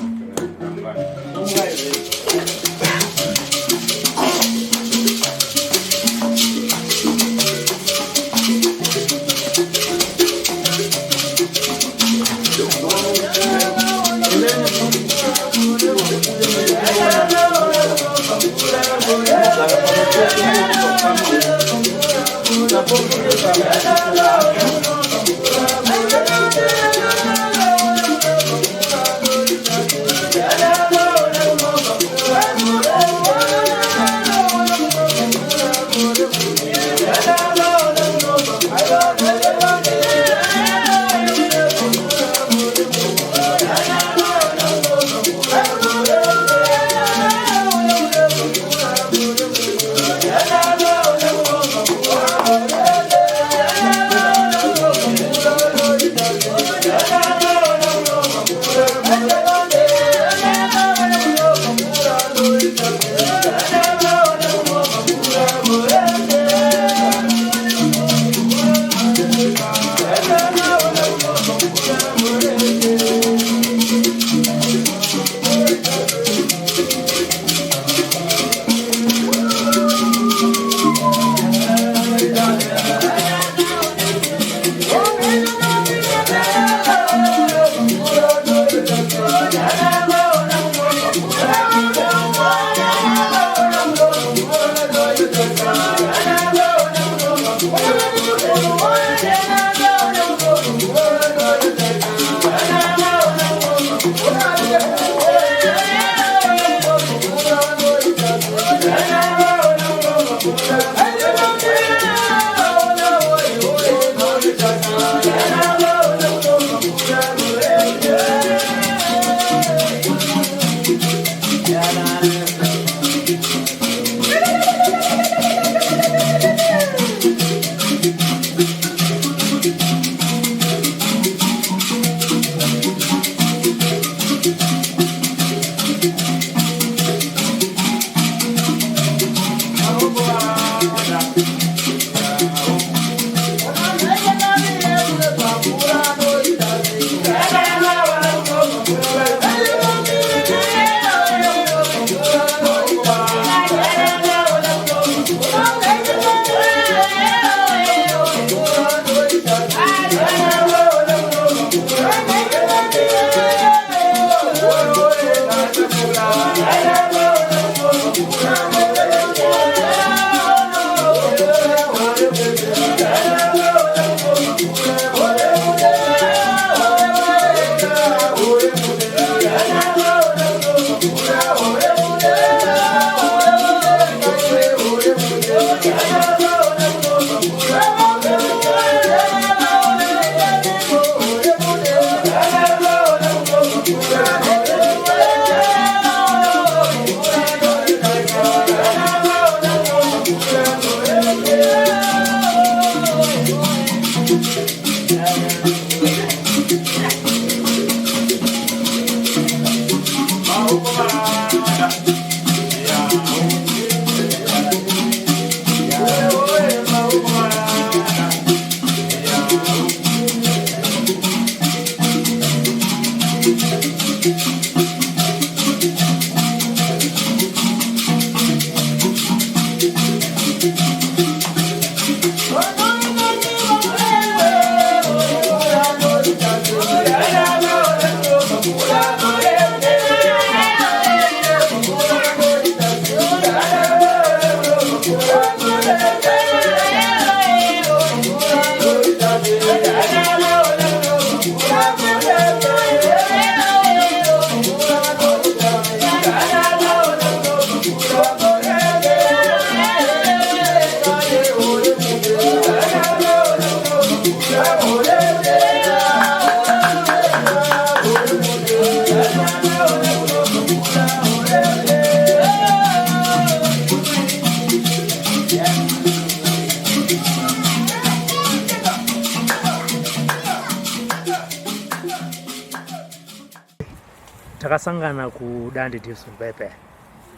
Takasangana kuDande Davison paya paya.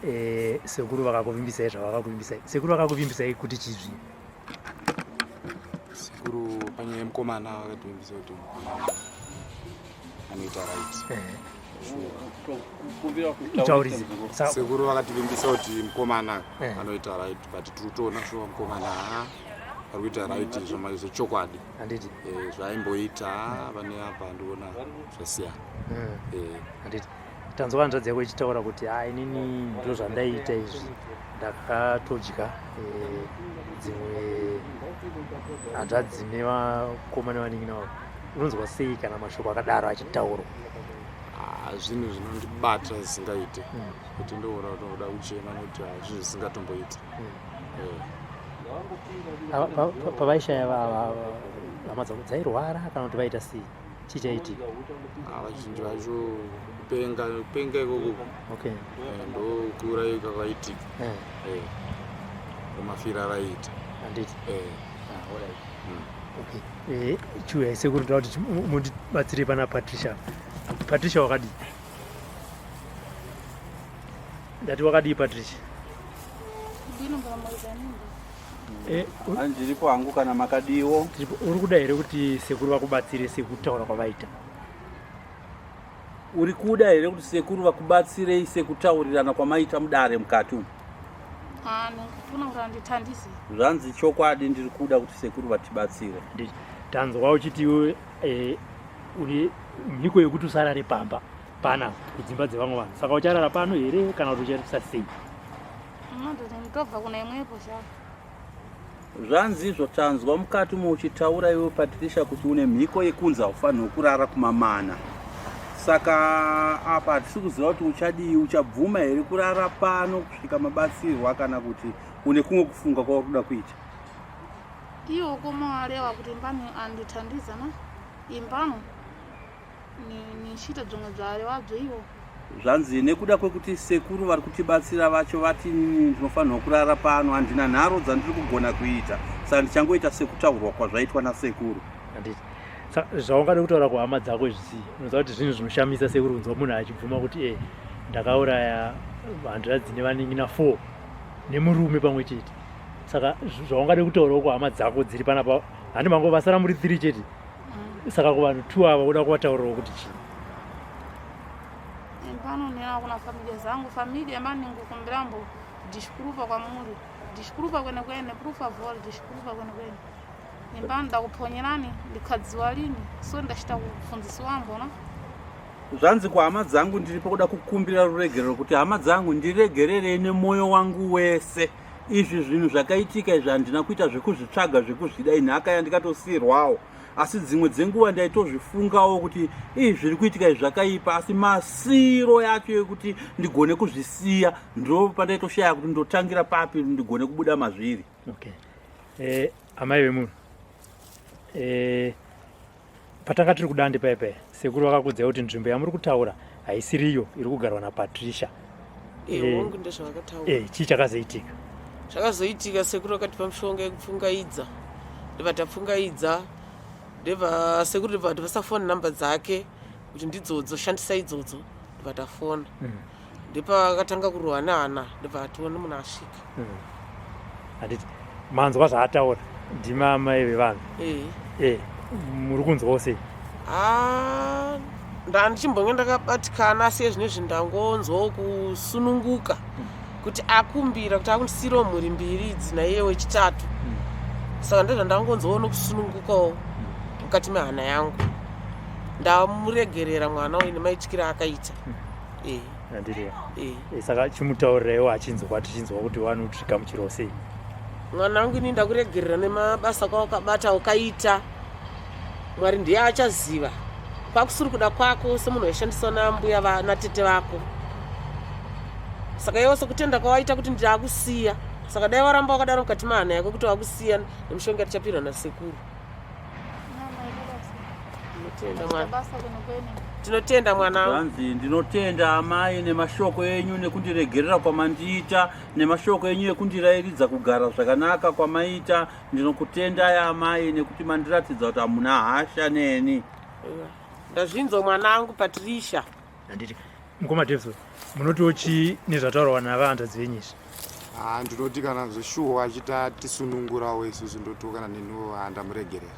Eh, sekuru vakakuvimbisai zvavakakuvimbisai. Sekuru vakakuvimbisai kuti chizvi. Sekuru panyaya yemukomana vakativimbisa kuti mukomana anoita right. Eh. Kumbira Utaurize. Sekuru vakativimbisa kuti mukomana Eh. anoita right but tiri kutoona shuwa mukomana haa ari kuita right zvechokwadi. Handiti. Eh, zvaaimboita haa pane apa ndikuona zvasiyana. Eh. Handiti. Tanzwa hanzvadzi yako ichitaura kuti ha inini ndo zvandaiita izvi ndakatodya eh, dzimwe hanzvadzi nevakoma nevanin'ina vavo. Unonzwa sei kana mashoko akadaro achitaurwa? Ah, zvinhu zvinondibata zvisingaite kuti ndoona kuti ndoda kuchema nekuti ah, zvinhu zvisingatomboiti. Eh. Pavaishaya hama dzako dzairwara kana kuti vaita sei? Chii chaiitika? Ah, vazhinji vacho kupenga kupenga ikoko. Okay. Eh, ndokuurayika kwaitika. Eh. Eh. Ndomafiro avaiita. Handiti. Eh. Ah, alright. Okay. Eh, chiuya sekuru ndoda kuti mundibatsire pana Patricia. Patricia wakadii? Ndati wakadii Patricia? Eh, Handiripo hangu kana makadiwo. Uri kuda here kuti sekuru vakubatsire sekutaura kwavaita? Uri kuda here kuti sekuru vakubatsirei sekutaurirana kwamaita mudare mukati umu? Ah, ndikufuna kuti andithandise. Zvanzi chokwadi ndiri kuda kuti sekuru vatibatsire. Tanzwa uchiti iwe eh, une mhiko yekuti usarare pamba pana kudzimba dzevamwe vanhu saka ucharara pano here kana kuti ucharisa sei? Ndinoti ndobva kuna imwepo sha. Zvanzi izvo tanzwa mukati umo uchitaura iwe Patricia kuti une mhiko yekunzi haufanirwi kurara kumamana. Saka apa hatisi kuziva kuti uchadii, uchabvuma here kurara pano kusvika mabatsirwa kana kuti une kumwe kufunga kwauri kuda kuita? Iwo koma walewa kuti mbani andithandiza na imbano nichita zvimwe zvaarewabzo iwo. Zvanzi nekuda kwekuti sekuru vari kutibatsira vacho vati inini ndinofanirwa kurara pano, handina nharo dzandiri kugona kuita saka ndichangoita sekutaurwa kwazvaitwa nasekuru. Handiti. Zvaungade kutaura kuhama dzako izvi unoziva kuti zvinhu zvinoshamisa sekuru kunzwa munhu achibvuma kuti e ndakauraya hanzvadzi nevanin'ina 4 nemurume pamwe chete. Saka zvaungade kutaurawo kuhama dzako dziri panapa handi mango vasara muri 3 chete. Saka kuvanhu 2 ava uda kuvataurirawo kuti chii? Pano nena kuna familia zangu familia mani ngukumbirambo disculpa kwamuri disculpa kwene kwene por favor disculpa kwene kwene imbano ndakuponyerani ndikhadziwa lini so ndachita kufundzisi wambo na Zvanzi kuhama dzangu ndiripo kuda kukumbira ruregerero kuti hama dzangu ndiregererei nemwoyo wangu wese. Izvi zvinhu zvakaitika izvi handina kuita zvekuzvitsvaga zvekuzvida inhaka yandikatosiirwawo. Asi dzimwe dzenguva ndaitozvifungawo kuti ii zviri kuitika izvi zvakaipa asi masiro yacho yekuti ndigone kuzvisiya ndo pandaitoshaya kuti ndotangira papi ndigone kubuda mazviri. Okay. Eh, amai vemunhu eh, patanga tiri kudande paya paya sekuru vakakudzai kuti nzvimbo yamuri kutaura haisiriyo iri kugarwa naPatricia. Eh, hongu ndezvavakataura. Eh, chii chakazoitika? Zvakazoitika sekuru vakatipa mishonga yekupfungaidza ndobva tapfungaidza ndobva sekuru ndobva vatipasa foni namba dzake kuti ndidzodzo shandisa idzodzo ndobva tafona. Ndopakatanga kurohwa nehana ndobva ationa munhu asvika. Handiti manzwa zvaataura ndimi amai vevanhu. Eh. Eh, muri kunzwawo sei? Ah, ndandichimbonge ndakabatikana asi ezvinezvi ndangonzwawo kusununguka kuti akumbira kuti akundisiirawo mhuri mbiri idzi naiye wechitatu. Saka ndozvandangonzwawo nokusunungukawo mukati mehana yangu. Ndamuregerera mwana uyu nemaityiro aakaita. Eh. Handiti. Eh. Eh, saka chimutaurireiwo achinzwa tichinzwa kuti vanotikamuchirawo sei. Mwana wangu ini ndakuregerera nemabasa kwawakabata ukaita. Mwari ndiye achaziva. Kwakusiri kuda kwako semunhu waishandiswa nambuya natete vako. Saka iwe sekutenda kwawaita kuti ndakusiya. Saka dai waramba wakadaro mukati mehana yako kuti wakusiya nemishonga tichapirwa nasekuru. Tinotenda mwana. Tinotenda mwana. Zvanzi ndinotenda amai nemashoko enyu nekundiregerera kwamandiita nemashoko enyu ekundirayiridza kugara zvakanaka kwamaita. Ndinokutendai amai nekuti mandiratidza kuti hamuna hasha neni. Ndazvinzwa mwanangu Patricia. Handiti. Mukoma Davison, munotiwo chii nezvataurwa navahanzvadzi venyu izvi? Ah, ndinoti kana zveshuwa achita tisunungurawo isusu ndotiwo kana neniwo handamuregerera.